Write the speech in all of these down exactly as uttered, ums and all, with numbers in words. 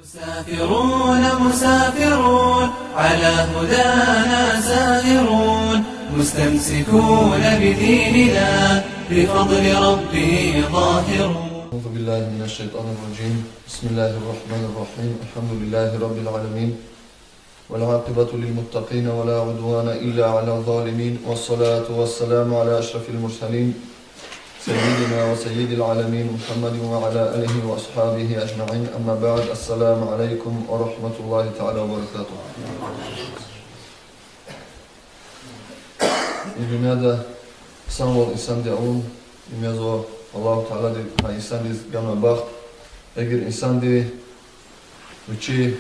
مسافرون مسافرون على هدانا سائرون مستمسكون بديننا بفضل ربه ظاهرون. أعوذ بالله من الشيطان الرجيم. بسم الله الرحمن الرحيم. الحمد لله رب العالمين. والعاقبة للمتقين ولا عدوان إلا على الظالمين. والصلاة والسلام على أشرف المرسلين سيدنا وسيد العالمين محمد وعلى آله وأصحابه أجمعين. أما بعد. السلام عليكم ورحمة الله تعالى وبركاته. И дуьньяда хъсанвал инсанди авун, им язва Аллагьу Таалади гьа инсандиз ганвай бахт. Эгер инсанди вичи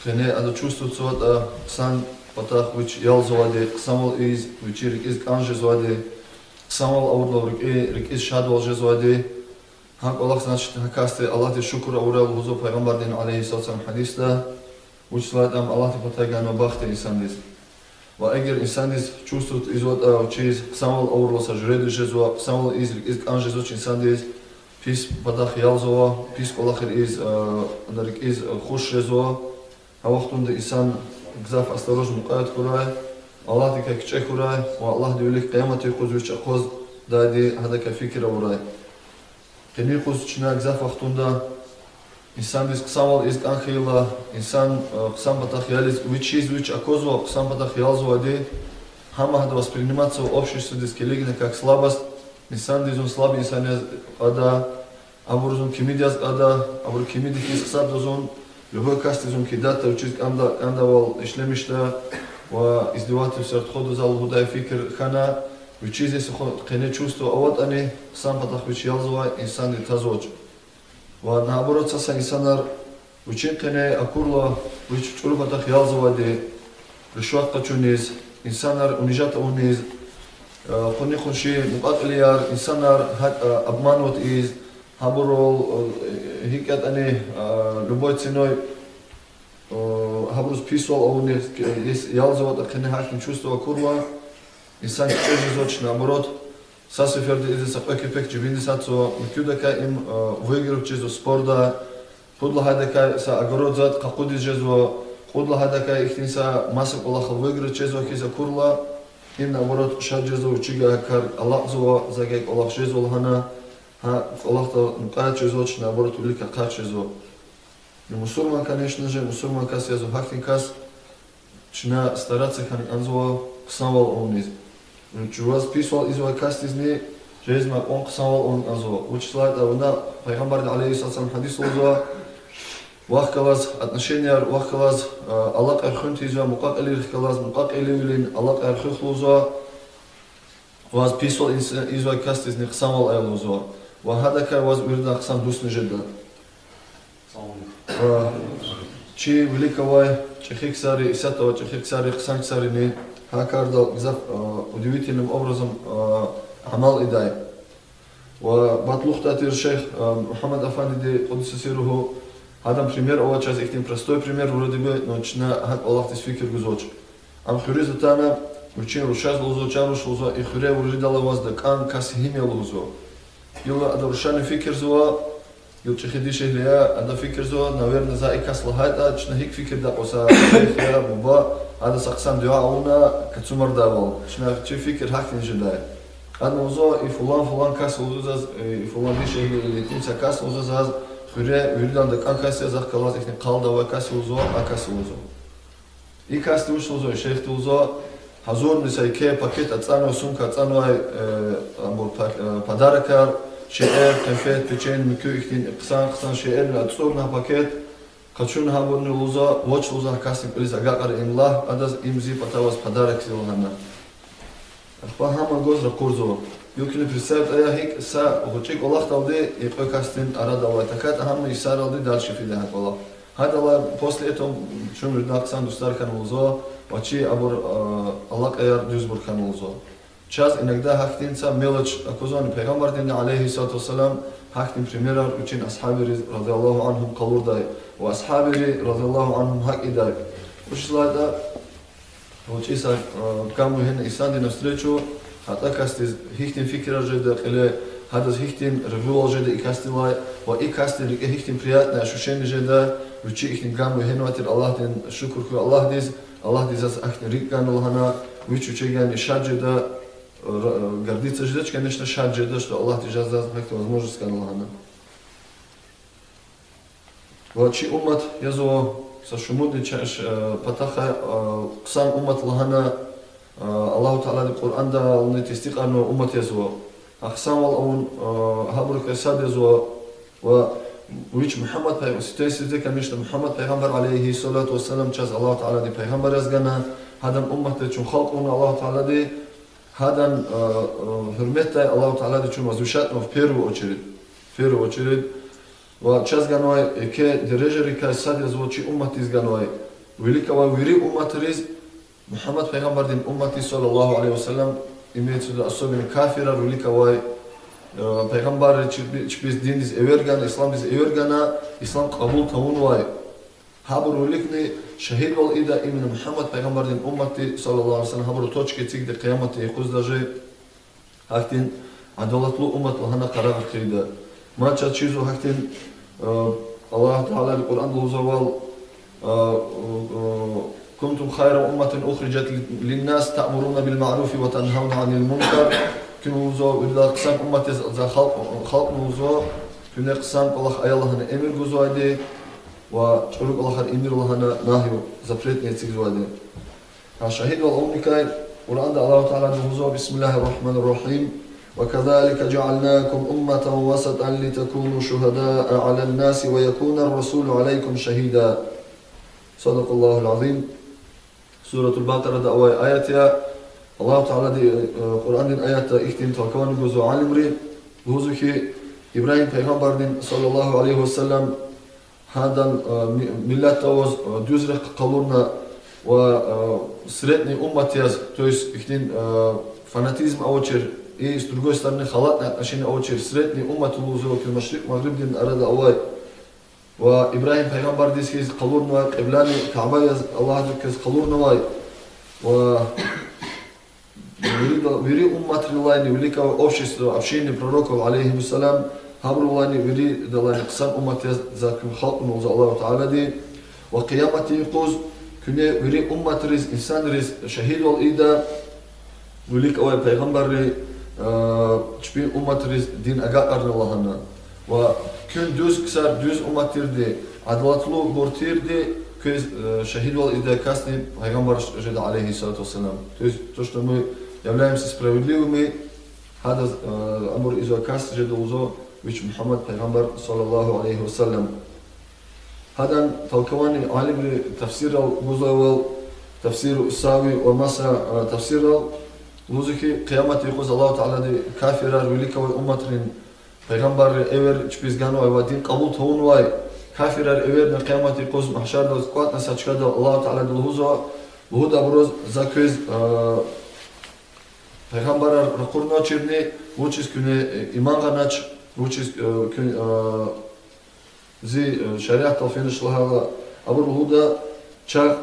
къене ада чувствоватьзаватӀа хъсан патахъ вич ялзавайди, хъсанвал ийиз вичи рикӀиз кӀан жезвайди, хъсанвал авурла рикӀи, рикӀиз шадвал жезвайди, гьа кӀвалах, значит, гьа касди Аллагьдиз шукур авурай лугьузва Пайгъамбардин, عليه الصلاة والسلام, гьадисда, вучиз лагьайтӀа ам Аллагьдин патай ганвай бахт я инсандиз. Ва эгер инсандиз чувствовать ийизватӀа вичиз хъсанвал авурла са жуьредиз жезва, хъсанвал ийиз рикӀиз кӀан жезвач инсандиз, пис патахъ ялзава, пис кӀвалахар ийиз, а, ада рикӀиз, а, хуш жезва, гьа вахтунда инсан гзаф осторожно, мукъаят хьурай, Аллагьдикай кичӀе хьурай ва Аллагьдин вилик къияматдин юкъуз вич акъваздайди гьадакай фикир авурай. Къенин юкъуз чна гзаф вахтунда инсандиз хъсанвал ийиз кӀан хьайила, инсан, э, хъсан патахъ ялиз, вичиз вич аквазва хъсан патахъ ялзавайди, гьам гьада восприниматься авуна обществодиз килигна как слабость, инсандиз зун слабый инсан яз кьада, абуруз зун кимид яз кьада, абуру кимиди хьиз гьисабда зун, любой касдиз зун кидатда, вичиз кӀанда, кӀандайвал ишлемишда ва издевательствояр тухуда за лугьудай фикир хьана, вичиз эсе ху-, къене чувство аватӀани, хъсан патахъ вич ялзавай инсанди тазвач. Ва наоборот, са-са инсанар вичин къене акурла, вич чӀуру патахъ ялзавайди, ришват къачуниз, инсанар унижать авуниз, э, къуни-къунши, мукьва-кьилияр, инсанар гьакӀ, э, обманывать ийиз, гьабурал, э, гьикӀ ятӀани, э, любой ценой, э, гьабуруз писвал авуниз, э, ес-, ялзаватӀа къене гьахьтин чувство акурла, инсан кичӀе жезвач, наоборот, са сеферда идаз са кьве кепек жибиндиз гьатзава, муькуьдакай им, э, выигрывать жезва спорда, пуд лагьайдакай са огород затӀ къакъудиз жезва, кьуд лагьайдакай ихьтин са маса кӀвалахал выиграть жезва хьиз акурла, им, наоборот, шад жезва, вичивай гьа кар алакьзава, завай гьа кӀвалах жезва лагьана, гьа кӀвалахдал мукьваят жезвач, наоборот, вилик акъат жезва. Ну, мусурман, конечно же, мусурман кас язва гьахьтин кас, чна стараться хьана кӀанзава хъсанвал авуниз. Ну, чуваз писвал ийизвай касдизни жезмай кьван хъсанвал авун кӀанзава. Вучиз лагьайтӀа вуна Пайгъамбарди, عليه الصلاة والسلام, гьадис лугьузва: вахъ галаз отношенияр, вахъ галаз, а, алакьаяр хуьн тийизвай мукьва-кьилийрихъ галаз, мукьва-кьиливилин алакьаяр хуьх лугьузва, ваз писвал ийиз-, ийизвай касдизни хъсанвал ая лугьузва. Ва гьадакай ваз виридан хъсан дустни жеда. Ва чи вилик авай чӀехи ксари, исятда авай чӀехи ксари, хъсан ксарини гьа кардал гзаф, а, удивительным образом, а, амал ийидай. Ва батлухдатир шейх, а, Мугьаммад-афандиди, قدس سره, гьадан пример авач чаз, ихьтин простой пример вроде бы, но чна гьа кӀвалахдиз фикир гузвач. Ам хуьруьз атана, вичин рушаз лугьузва, чан руш лугьузва, и хуьре виридалай ваз дакӀан кас гьим я лугьузва. Гила ада рушани фикирзава, гила чӀехи дишегьли я, ада фикирзава, наверно, за и кас лагьайтӀа, чна гьикӀ фикирда кьван, са шейх я, буба, ада са хъсан дуьа авуна, кацумардайвал. Чна чи фикир гьахьтин жедай. Ада лугьузва, и фулан-фулан кас лугьузва заз, и фулан дишегьли или итим са кас лугьузва заз, хуьре виридан дакӀан кас я, захъ галаз ихьтин къалда авай кас лугьузва, а кас лугьузва. И касди вуч лугьузва, шейхди лугьузва, гьазурни са еке пакет ацӀанвай, сумка ацӀанвай, э, абур па-, э, подарокар, шейэр, къенфет, печень, муькуь ихьтин хъсан-хъсан шейэрни ацӀурна гьа пакет, къачуна гьабурни лугьузва, вач лугьузва гьа касдин кӀвализ агакьара, им лагь, адаз им зи патай ваз подарок я лагьана. Ахпа гьам гваз ракъурзава. Юкни представить ая гьикӀ са гъвечӀи кӀвалахдалди и кьве касдин арада авай тахьайтӀа, гьам йисаралди дальше фида гьа кӀвалах. Гьадалай после этого чун виридан хъсан дустар хьана лугьузва, ва чи абур, а, алакьаяр дуьзбур хьана лугьузва. Чаз иногда гьахьтин са мелочь аквазвани, Пайгъамбардини, عليه الصلاة والسلام, гьахьтин примерар вичин асгьабриз, رضي الله عنهم, къалурдай, ва асгьабри, رضي الله عنهم, гьакӀ ийидай. Вучиз лагьайтӀа, гъвечӀи са, а, кам вегьена инсанди навстречу, гьатӀа касдиз гьихьтин фикирар жеда кьиле, гьадаз гьихьтин регъуьвал жеда и касдилай, ва и касдин рикӀе гьихьтин приятное ощущение жеда, Вичи ихьтин гам вегьенвай тир Аллагьдин, шукур хьуй Аллагьдиз, Аллагьди заз ахьтин рикӀ гана лагьана, вич вичивай шад жеда, р-, гордиться жедач, конечно, шад жеда, что Аллагьди заз, заз ахьтин возможность гана лагьана. Ва чи уммат язва, са шумудни ча-, ш-, э, патахъай, э, хъсан уммат лагьана, э, Аллагьу Таалади Къуръандални тестикьарнавай уммат язва. А хъсанвал авун, э, гьабурукай сад язва, ва вич Мугьаммад пайгъам-, сифте сифте, конечно, Мугьаммад пайгъамбар, عليه الصلاة والسلام, чаз Аллагьу Таалади пайгъамбар яз гана, гьадан умматдиз чун халкь авуна Аллагьу Таалади, гьадан, э, э, гьуьрметдай Аллагьу Таалади чун возвышатьнава в первую очередь. В первую очередь. Ва чаз ганвай еке дережайрикай сад язва чи умматдиз ганвай. Вилик авай вири умматриз, Мугьаммад пайгъамбардин умматдиз, صلى الله عليه وسلم, имеется в виду особенно кафирар, вилик авай, э, пайгъамбарри чпи-, чпиз диндиз эвер гана, исламдиз эвер гана, ислам кьабул тавунвай. Гьабурун виликни шагьидвал ийида именно Мугьаммад пайгъамбардин умматди, صلى الله عليه وسلم, гьабурун точка эцигда къияматдин юкъуз даже. Гьахьтин адалатлу уммат лагьана къарагъар хъийида. Мад чаз чизва гьахьтин, э, Аллагь Таалади Къуръанда лугьузвайвал, э, э, كنتم خير أمة أخرجت للناس تأمرون بالمعروف وتنهون عن المنكر. Куьн лугьузва виридалай хъсан уммат яз за халкь, халкьни лугьузва, куьне хъсан кӀвалах ая лагьана эмир гузвайди ва чӀуру кӀвалахар ийимир лагьана нагью, запретни эцигзавайди. Гьа шагьидвал авуникай Къуръанда Аллагьу Таалади лугьузва, بسم الله الرحمن الرحيم، وكذلك جعلناكم أمة وسطا لتكونوا شهداء على الناس ويكون الرسول عليكم شهيدا. صدق الله العظيم. Суратул Бакъарада авай аят я. Аллагьу Таалади, э, Къуръандин аятда ихьтин толкование гузва алимри. Лугьузва хьи, Ибрагьим пайгъамбардин, صلى الله عليه وسلم, гьадан, э, ми-, миллатда аваз, э, дуьз рехъ къалурна ва, э, средний уммат яз, то есть ихьтин, э, фанатизм авачир, и с другой стороны халатный отношение авачир, средний уммат лугьузва хьи, машрикь-магърибдин арада авай. Ва Ибрагьим пайгъамбардиз хьиз къалурнавай, кьиблани Каба яз Аллагьдиказ къалурнавай. Ва вири, вири умматрилайни вилик авай общество, общение пророков, عليهم السلام, гьабурулайни виридалайни хъсан уммат яз за куьн халкьна лугьузва Аллагьу Таалади. Ва къияматдин юкъуз куьне вири умматриз, инсанриз шагьидвал ийида, вилик авай пайгъамбарри, э, чпин умматриз дин агакьарна лагьана. Ва куьн дуьз ксар, дуьз уммат тирди, адалатлубур тирди, квез, э, шагьидвал ийидай касни пайгъамбар жеда, عليه الصلاة والسلام. То есть то, что мы являемся справедливыми, гьадаз, э, абур ийизвай кас жеда лугьузва вич Мугьаммад пайгъамбар, صلى الله عليه وسلم. Гьадан толкование алимри тафсиррал гузвайвал, тафсиру Сави ва маса, э, тафсиррал, лугьузва хьи, къияматдин юкъуз Аллагьу Таалади кафирар, вилик авай умматрин пайгъамбаррин эвер чпиз ганвай ва дин кьабул тавунвай кафирар эверна къияматдин юкъуз магьшардиз кӀватӀна са чкадал Аллагьу Таалади лугьузва, лугьуда абуруз: за квез, э, пайгъамбарар ракъурнавачирни, вучиз куьне, э, иман гъанач, вучиз, э, куьн, э, зи, э, шариатдал фенач лагьайла, абур лугьуда: чахъ,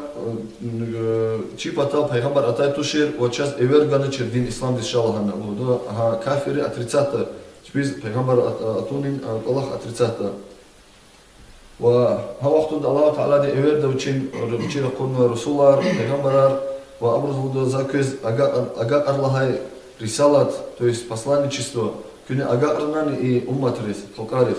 э, чи патал пайгъамбар атай тушир ва чаз эвер ганачир дин исламдиз ша лагьана лугьуда. Гьа кафирри отрицатьда, чпиз пайгъамбар ат-, атунин, э, кӀвалах отрицатьда. Ва гьа вахтунда Аллагьу Таалади эверда вичин, вичи ракъурнавай расулар, пайгъамбарар, ва абуруз лугьуда: за квез агакьар, агакьар лагьай рисалат, то есть посланничество, куьне агакьарнани и умматриз, халкьариз.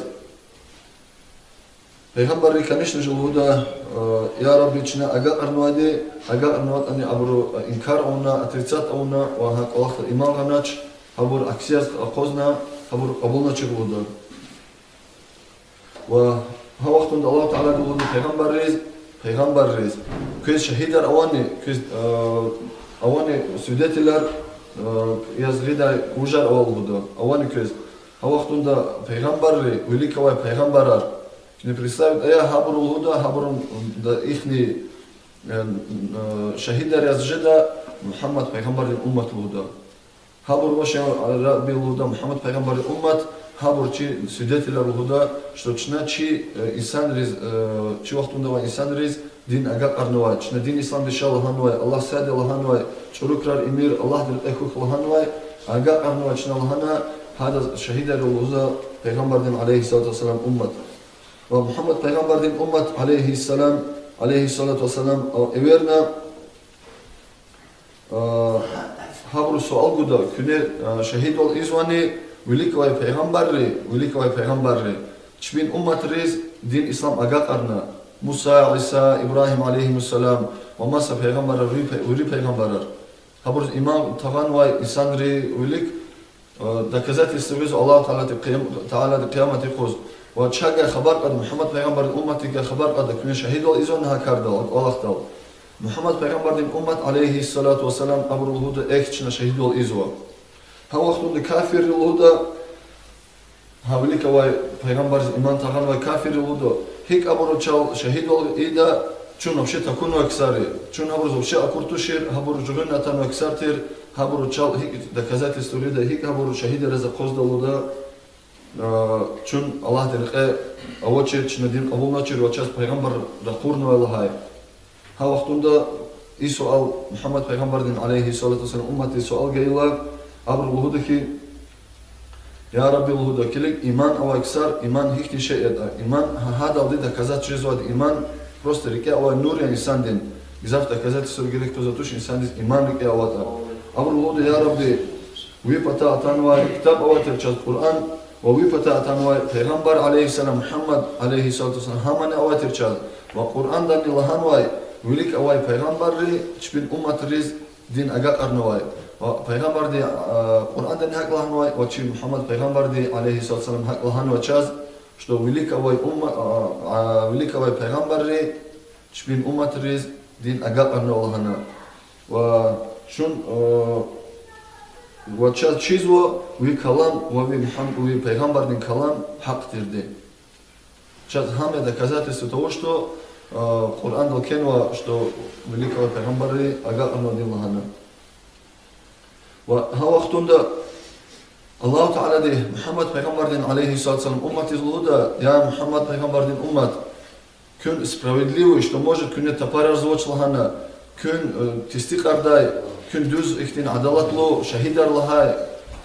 Пайгъамбарри, конечно же, лугьуда: э, я Рабби, чна агакьарнавайди, агакьарнаватӀани абуру, э, инкар авуна, отрицать авуна ва гьа кӀвалахда иман гъанач, гьабур акси яз акъвазна, гьабур кьабулначир лугьуда. Ва гьа вахтунда Аллагьу Таалади лугьуда пайгъамбарриз, пайгъамбарриз: квез шагьидар авани, квез, э, авани свидетелар, э, яз гъидай вужар ава лугьуда, авани квез? Гьа вахтунда пайгъамбарри, вилик авай пайгъамбарар, чна представить ая, гьабур лугьуда, гьабурунда ихьтин, э, э, шагьидар яз жеда Мугьаммад пайгъамбардин уммат лугьуда. Гьабур вач, я Рабби, лугьуда, Мугьаммад пайгъамбардин уммат, гьабур чи свидетелар лугьуда, что чна чи, э, инсанриз, э, чи вахтунда авай инсанриз дин агакьарнавай, чна дин исламдиз ша лагьанвай, Аллагь сад я лагьанвай, чӀуру крар ийимир, Аллагьдин рекье хьухь лагьанвай, агакьарнавай чна лагьана, гьадаз шагьидар я лугьузва пайгъамбардин, عليه الصلاة والسلام, уммат. Ва Мугьаммад пайгъамбардин уммат, алейгьиссалам, алейгьиссалату вассалам, а, эверна, а, гьабуру суал гуда, куьне, а, шагьидвал ийизвани вилик авай пайгъамбарри, вилик авай пайгъамбарри, чпин умматриз дин ислам агакьарна, Муса, Иса, Ибрагьим алейгьимуссалам ва маса пайгъамбарар, вири пай-, вири пайгъамбарар. Гьабуруз иман тагъанвай инсанри вилик, э, доказательство гъизва Аллагь Таалади къиям-, Таалади къиямат юкъуз. Ва чавай хабар кьада, Мугьаммад пайгъамбардин умматдикай хабар кьада, куьне шагьидвал ийизвани гьа кардал, акӀ валахдал. Мугьаммад пайгъамбардин уммат, алейгьиссалату вассалам, абуру лугьуда: эхь, чна шагьидвал ийизва. Гьа вахтунда кафирри лугьуда, гьа вилик авай пайгъамбарриз иман тагъанвай кафирри лугьуда: гьикӀ абуру чал шагьидвал ийида, чун вообще такунвай ксар я, чун гьабуруз вообще акур тушир, гьабур жугъунни атанвай ксар тир, гьабуру чал гьикӀ доказательство гъида, гьикӀ гьабур шагьидриз акъвазда лугьуда, а, чун Аллагьдин рекье авачир, чна дин кьабулначир ва чаз пайгъамбар ракъурнавай лагьай. Гьа вахтунда и суал Мугьаммад пайгъамбардин, алейгьиссалату вассалам, умматдиз суал гайила, абуру лугьуда хьи, я Рабби, лугьуда, килиг, иман авай ксар, иман гьихьтин шей ятӀа, иман гьа-, гьадалди доказать жезвайди, иман просто рикӀе авай нур я инсандин, гзаф доказательствайрин герек къвезвай туш инсандиз иман рикӀе аватӀа. Абуру лугьуда: я Рабби, ви патай атанвай ктаб авай тир чаз, Къуръан, ва ви патай атанвай пайгъамбар, алейгьиссалам, Мугьаммад, алейгьиссалату вассалам, гьамни авай тир чаз. Ва Къуръандани лагьанвай, вилик авай пайгъамбарри чпин умматриз дин агакьарнавай. Ва пайгъамбарди, а, Къуръандани гьакӀ лагьанвай, ва чи Мугьаммад пайгъамбарди, алейгьиссалату вассалам, гьакӀ лагьанвай чаз, что вилик авай умма-, а, а, вилик авай пайгъамбарри чпин умматриз дин агакьарнавай лагьана. Ва чун, а, ва чаз чизва ви калам ва ви Мугьам-, ви пайгъамбардин калам гьахъ тирди. Чаз гьам я доказательство того, что, а, Къуръандал кхьенва, что вилик авай пайгъамбарри агакьарнавай дин лагьана. Ва гьа вахтунда Аллагьу Таалади Мугьаммад пайгъамбардин, алейгьиссалату вассалам, умматдиз лугьуда: я Мугьаммад пайгъамбардин уммат, куьн справедливый, что может куьне тапарарзавач лагьана, куьн, э, тестикьардай, куьн дуьз ихьтин адалатлу шагьидар лагьай,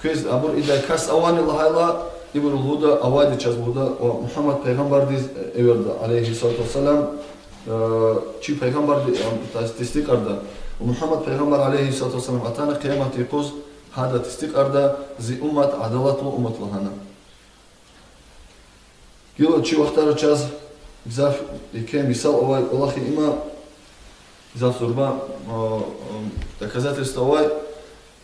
квез абур ийидай кас авани лагьайла, ибуру лугьуда: авайди чаз, лугьуда, ва Мугьаммад пайгъамбардиз, э, эверда, алейгьиссалату вассалам, э, чи пайгъамбарди, э, тас-, тестикьарда. Ва Мугьаммад пайгъамбар, алейгьиссалату вассалам, атана къиямат юкъуз, гьада тестикьарда, зи уммат адалатлу уммат лагьана. Гила чи вахтара чаз гзаф еке мисал авай кӀвалах я има, гзаф зурба, а, а, доказательство авай.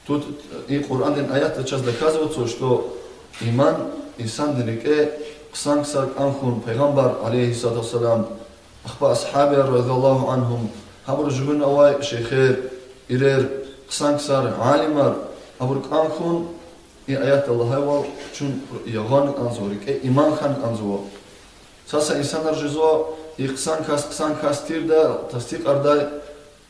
Тут и Къуръандин аятда чаз доказывается, что иман инсандин рикӀе хъсан ксар кӀан хьун, пайгъамбар, алейгьиссалату вассалам, ахпа асгьабияр, رضي الله عنهم, гьабур жугъун авай шейхер, пирер, хъсан ксар, алимар, абур кӀан хьун, и аятда лагьайвал, чун ягъан кӀанзава, рикӀе иман хьана кӀанзава. Са-са инсанар жезва, и хъсан кас, хъсан кас тирда, тестикьардай,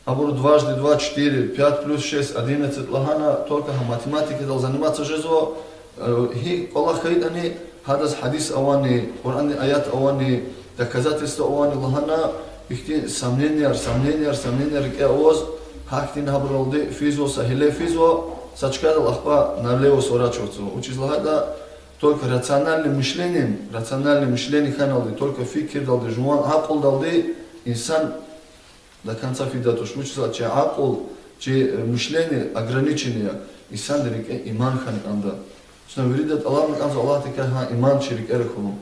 абур дважды два четыре, пять плюс шесть одиннадцать лагьана, только гьа математикадал заниматься жезва, э, гьи кӀвалах хьайитӀани, гьадаз гьадис авани, Къуръандин аят авани, доказательство авани лагьана, ихьтин сомненияр, сомненияр, сомненияр рикӀе аваз, гьахьтин гьабуралди физва, са гьеле физва, са чкадал ахпа налево сворачиваться. Вучиз лагьайтӀа, только рациональный мышлением, рациональный мышление хьаналди, только фикирдалди, жуван акьулдалди инсан до конца фида туш. Вучиз лагьайтӀа чи акьул, чи, э, мышление ограниченный я, инсандин рикӀе иман хьана кӀанда. Чна вирида тӀалабна кӀанзава Аллагьдикай гьа иман чи рикӀера хьун.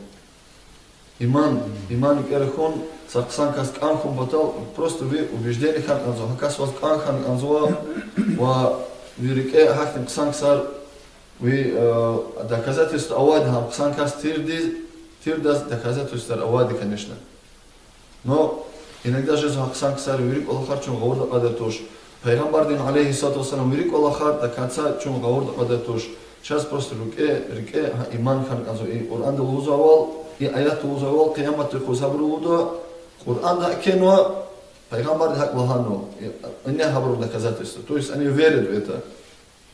Иман, иман рикӀера хьун, са хъсан кас кӀан хьун патал, просто ви убеждение хьана кӀанзава, гьа кас ваз кӀан хьана кӀанзава, ва ви рикӀе гьахьтин хъсан ксар, ви, э, доказательство авайди гьам хъсан кас тирди, тирдаз доказательствояр авайди, конечно. Но иногда жезва гьа хъсан ксар, вири кӀвалахар чун гъавурда кьадай туш. Пайгъамбардин, алейгьиссалату вассалам, вири кӀвалахар до конца чун гъавурда кьадай туш. Чаз просто рикӀе, рикӀе гьа иман хьана кӀанзава, и Къуръанда лугьузвайвал, и аятда лугьузвайвал, къиямат юкъуз гьабуру лугьуда, Къуръанда кхьенва, пайгъамбарди гьакӀ лагьанва. И, ина гьабурун доказательство. То есть они верят в это.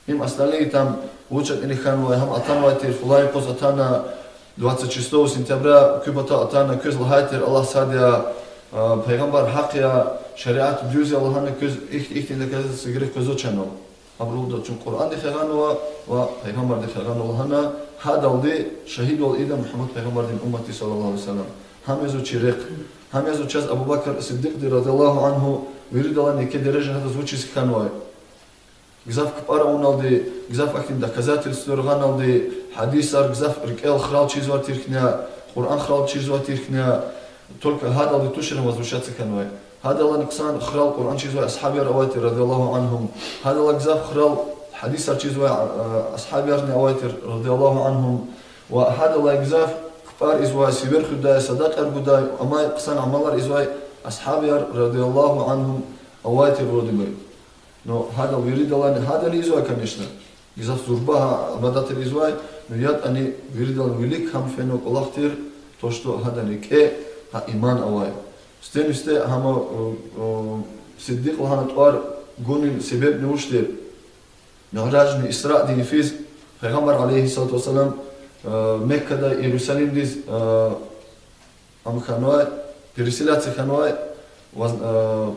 Им остальные там вуч ятӀани хьанвай, гьам атанвай тир, фулан юкъуз атана, двадцать шестого сентября куь патал атана, квез лагьай тир Аллагьди сад я, а, пайгъамбар гьахъ я, шариат дуьз я лагьана, квез ихь-, ихьтин доказательство герек къвезвач лагьана. Абуру лугьуда: чун Къуръандихъ ягъанва ва пайгъамбардихъ ягъанва лагьана, гьадалди шагьидвал ийида Мугьаммад пайгъамбардин умматди, صلى الله عليه وسلم. Гьам язва чи рехъ. Гьам язва чаз Абу Бакр Сиддикьди, رضي الله عنه, виридалайни еке дережа гьадаз вучиз хьанвай. Гзаф кпӀар авуналди, гзаф ахьтин доказательствояр гъаналди, гьадисар гзаф рикӀел храл чизвай тир хьана, Къуръан храл чизвай тир хьана, только гьадалди тушир гьам возвышаться хьанвай. Гьадалайни хъсан храл Къуръан чизвай асгьабияр авай тир, رضي الله عنهم. Гьадалай гзаф храл гьадисар чизвай, а, асгьабиярни авай тир, رضي الله عنهم. Ва гьадалай гзаф кпӀар ийизвай, сивер хуьдай, садакьаяр гудай, амай хъсан амалар ийизвай асгьабияр, رضي الله عنهم, авай тир вроде бы. Но гьадал виридалайни, гьадани ийизвай, конечно. Гзаф зурба гьа ибадатар ийизвай, но ятӀани виридалайни вилик гьам фенвай кӀвалах тир, то, что гьадан рикӀе гьа иман авай. Сифтени-сифте гьам, э, э, Сиддикь лагьана тӀвар гунин себебни вуч тир? Миъражни Исраъдин йифиз Пайгъамбар, عليه الصلاة والسلام, э, Меккадай Иерусалимдиз, э, ам хьанвай, переселяться хьанвай, ваз-, э,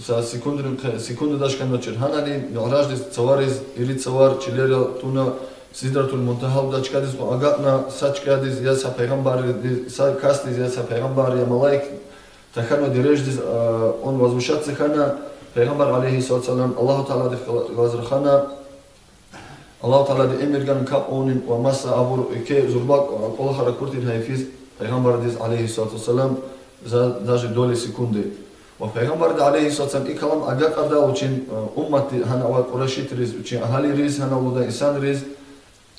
са секундри-, секундадаз хьанвачир. Гьанани Миъраждиз цавариз, ирид цавар, чилерал туна, Сидратул Мунтагьа лугьудай чкадиз кьван агакьна, са чкадиз я са пайгъамбардиз, са касдиз, я са пайгъамбар, я малаик тахьанвай дережадиз, э, он возвышаться хьана, Пайгъамбар, عليه الصلاة والسلام, Аллагьу Тааладихъ галаз рахана, Аллагьу Таалади эмир гана капӀ авунин ва маса абур еке зурба кӀвалахар акур тир гьа йифиз Пайгъамбардиз, عليه الصلاة والسلام, за даже доли секунды. Ва Пайгъамбарди, عليه الصلاة والسلام, и калам агакьардай вичин, э, умматди, гьана авай къурайшитриз, вичин агьалийриз, гьана лугьудай инсанриз,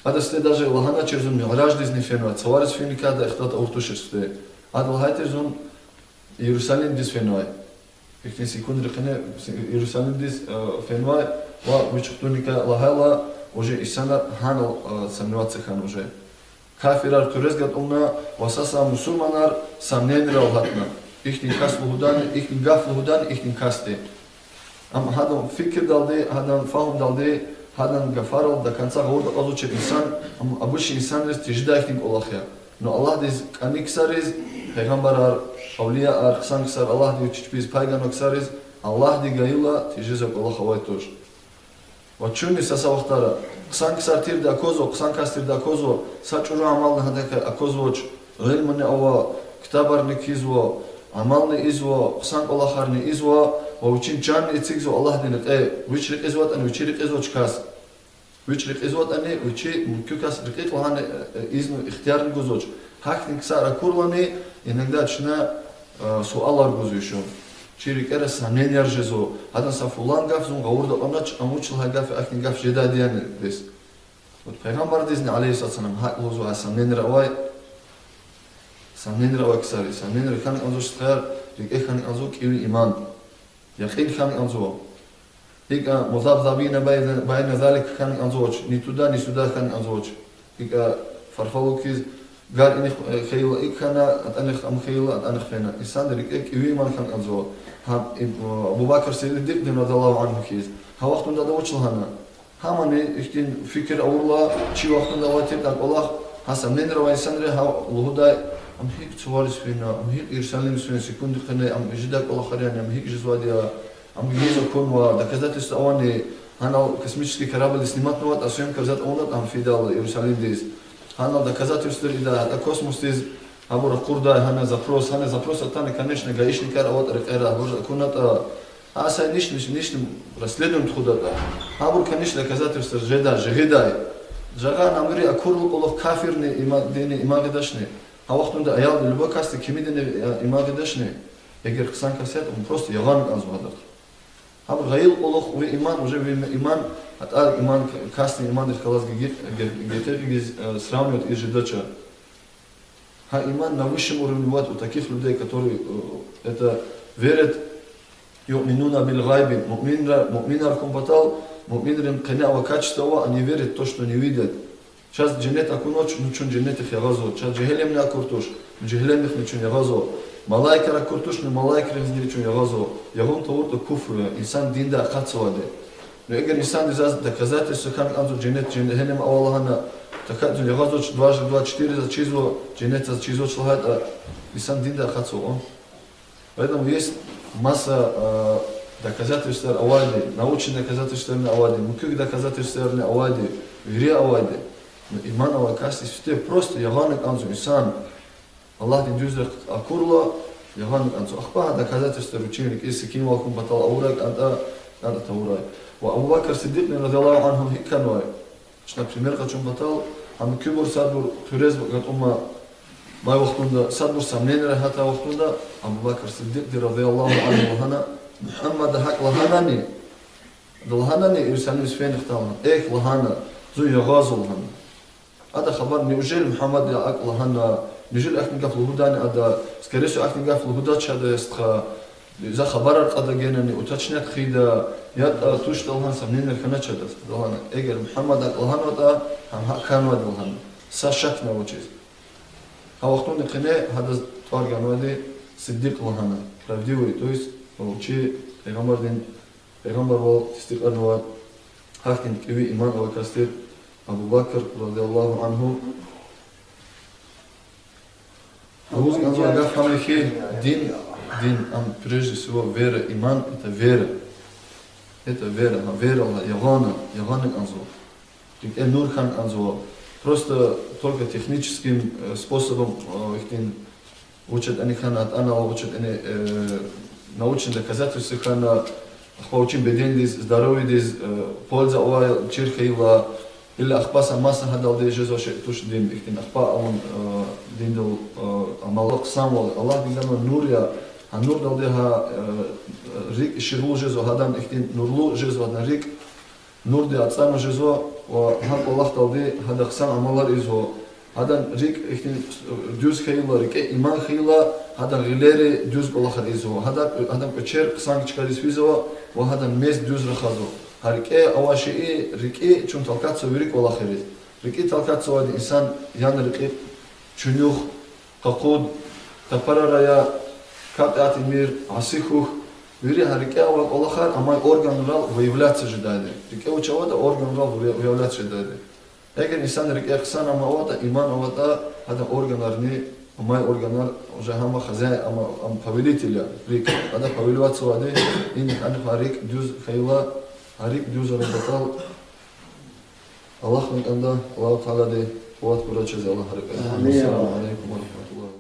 ада сифте даже лагьаначир зун Миъраждизни фенвай, цавариз финикай ихтилат авур тушир сифте. Ада лагьайтир зун Иерусалимдиз фенвай. Ихьтин секундри къене Иерусалимдиз, э, фенвай ва вич хтуникай лагьайла, уже инсанар гьанал, э, сомневаться хьана уже. Кафирар туьрез гатӀунна ва са-са мусурманар сомнениерал гьатна. Ихьтин кас лугьудани, ихьтин гаф лугьудани ихьтин касди. Ам гьадан фикирдалди, гьадан фагьумдалди, гьадан гафарал до конца гъавурда акьазвачир инсан, ам обычный инсанриз тежедай ихьтин кӀвалах я. Но Аллагьдиз кӀани ксариз, пайгъамбарар, авлияар, хъсан ксар, Аллагьди вичи чпиз пай ганвай ксариз, Аллагьди гайила тежезвай кӀвалах авай туш. Ва чунни са-са вахтара хъсан ксар тирди аквазва, хъсан кас тирди аквазва, са чӀуру амални гьадакай аквазвач, илимни ава, ктабарни кхьизва, амални ийизва, хъсан кӀвалахарни ийизва, ва вичин чанни эцигзава Аллагьдин рекье, вич рекьизватӀани вичи рекьизвач кас. Вич рекьизватӀани вичи муькуь кас рекьикь лагьана, э, э, изну, ихтиярни гузвач. Гьахьтин ксар акурлани, иногда чна, э, суалар гузва ишун. Чи рекьера сомненияр жезва. Гьадан са фулан гаф зун гъавурда кьунач, ам вуч лагьай гаф я, ахьтин гаф жедайди яни бес. Вот Пайгъамбардизни, عليه الصلاة والسلام, гьакӀ лугьузва, сомнениеяр авай, сомнениеяр авай ксари, сомнениеяр хьана кӀанзавач стхаяр, рикӀе хьана кӀанзава кӀеви иман. Якъин хьана кӀанзава. ИкӀ مذبذبين بين، بين ذلك хьана кӀанзавач, ни туда, ни сюда хьана кӀанзавач. ИкӀ фарфалу хьиз, гар инихъ, э, хьайила икӀ хьана, атӀанихъ ам хьайила, атӀанихъ фена. Инсанрин рикӀе кӀеви иман хьана кӀанзава. Гьа, и, э, Абу Бакр Сиддикьдин, رضي الله عنه, хьиз. Гьа вахтунда ада вуч лагьана? Гьамани ихьтин фикир авурла, чи вахтунда авай тир а кӀвалах, гьа сомнениеяр авай инсанри гьа лугьудай, ам гьикӀ цавариз фена, ам гьикӀ Иерусалимдиз фена, секунди къене, ам жедай кӀвалахар яни, ам гьикӀ жезвайди я, ам гьикӀ акунва, доказательство авани, гьанал космический корабль сниматнаватӀа, съёмкаяр затӀ авунатӀа гьам фидайла Иерусалимдиз. Гьанал доказательствояр ийидай, гьатта космосдиз гьабур акурдай, гьана запрос, гьана запрос атана, конечно, гаишникар аватӀа рекьера, гьабур акунатӀа, а са нишни, нишни расследование тухудатӀа, гьабур, конечно, доказательствояр жедай, жагъидай. Жагъана ам вири акурла кӀвалах, кафирни има-, диндин иман гъидачни. Гьа вахтунда аялди, любой касди кимидини, э, иман гъидачни. Эгер хъсан кас ятӀа, вун просто ягъана кӀанзава гьадахъ. Гьабур гъайила кӀвалах, ви иман, уже ви иман, атӀа иман, касдин имандихъ галаз гекъи-, ге-, гекъигиз, э, сравнивать ийиз жедача. Гьа иман на высшем уровне бывает у таких людей, которые, э, это верят, يؤمنون بالغيب, муъминра-, муъминар хьун патал, муъминрин къене авай качество ава, они верят в то, что не видят. Чаз женнет акунвач, ну чун женнетдихъ ягъазва, чаз жегьеннемни акур туш, ну жегьеннемдихъни чун ягъазва. Малаикар акур туш, ну малаикризни чун ягъазва. Ягъун тавуртӀа куфр я, инсан диндай акъатзавайди. Ну эгер инсанди заз доказательство хьана кӀанзава женнет, жегьеннем ава лагьана, тахьайтӀа зун ягъазвач, дважды два четыре заз чизва, женнет заз чизвач лагьайтӀа, инсан диндай акъатзава. Поэтому есть масса, э, доказательствояр авайди, научный доказательствоярни авайди, муькуь доказательствоярни авайди, вири авайди. Ну иман авай касди сифте просто ягъана кӀанзава инсан. Аллагьдин дуьз рехъ акурла, ягъана кӀанзава. Ахпа гьа доказательствояр вичин рикӀиз секинвал хьун патал авурай, кӀантӀа, кӀантӀа тавурай. Ва Абу Бакр Сиддикьни رضي الله عنه гьикӀ хьанвай? Чна пример къачун патал, ам куьбур садбур хъуьрез гатӀумай вахтунда, садбур сомненияр гьатай вахтунда, Абу Бакр Сиддикьди رضي الله عنه лагьана: Мугьаммада гьакӀ лагьанани? Ада лагьанани Иерусалимдиз фена хтана? Эхь, лагьана, зун ягъазва лагьана. Ада хабар, неужели Мугьаммада акӀ лагьана, неужели ахьтин гаф лугьудани ада, скорее всего, ахьтин гаф лугьудач ада, я стха, за хабарар кьада генани, уточнять хъийида, ятӀа туштӀа лагьана сомненияр хьанач адаз. Ада лагьана, эгер Мугьаммада акӀ лагьанватӀа, гьам гьакӀ хьанвайди лагьана. Са шакни авачиз. Гьа вахтунда къене гьадаз тӀвар ганвайди Сиддикь лагьана, правдивый, то есть, вичи пайгъамбардин, пайгъамбарвал тестикьарнавай, гьахьтин кӀеви иман авай кас тир Абу Бакр رضي الله عنه. Лугьуз кӀанзавай гаф гьам я хьи, дин, дин, ам, прежде всего, вера, иман, это вера. Это вера, гьа, вера лагьай, ягъана, ягъана кӀанзава. РикӀе нур хьана кӀанзава. Просто только техническим, э, способом, э, ихьтин вуч ятӀани хьана, атӀана, вуч ятӀани, э, научный доказательство хьана, ахпа вичин бедендиз, здоровьедиз, э, польза авай чир хьайила, или ахпа са маса гьадалди жезвай шей туш дин, ихьтин ахпа авун, э, диндал, э, амалар хъсанвал, Аллагьди ганвай нур я, гьа нурдалди гьа, э, рикӀ ширвуз жезва гьадан, ихьтин нурлу жезва гьадан рикӀ, нурди ацӀанва жезва, ва гьа кӀвалахдалди гьада хъсан амалар ийизва. Гьадан рикӀ ихьтин дуьз хьайила, рикӀе иман хьайила, гьадан гъилери дуьз кӀвалахар ийизва. Гьада, гьадан кӀвачер хъсан чкайриз физва, ва гьадан мез дуьз рахазва. Гьа рикӀе авай шейи, рикӀи чун толкаться вири кӀвалахриз. РикӀи толкаться авайди инсан яна рекьихъ, чуьнуьх, къакъуд, тапарар ая, капӀ ятӀимир, аси хьухь, вири гьа рикӀе авай кӀвалахар амай органрал выявляться жедайди. РикӀе вуч аватӀа, органрал выявляться жедайди. Эгер инсан рикӀе хъсан амал аватӀа, иман аватӀа, гьадан органарни, амай органар, уже гьам хозяин, ам, ам повелитель я, рикӀ, ада повелевать авайди, ина хьана гьа рикӀ дуьз хьайила, гьа рикӀ дуьз авун патал, Аллагьдин кӀанда, Аллагьу Таалади къуват гурай чаз, Аллагь рекье. Амин. Ассаламу алейкум ва рахматуллагь.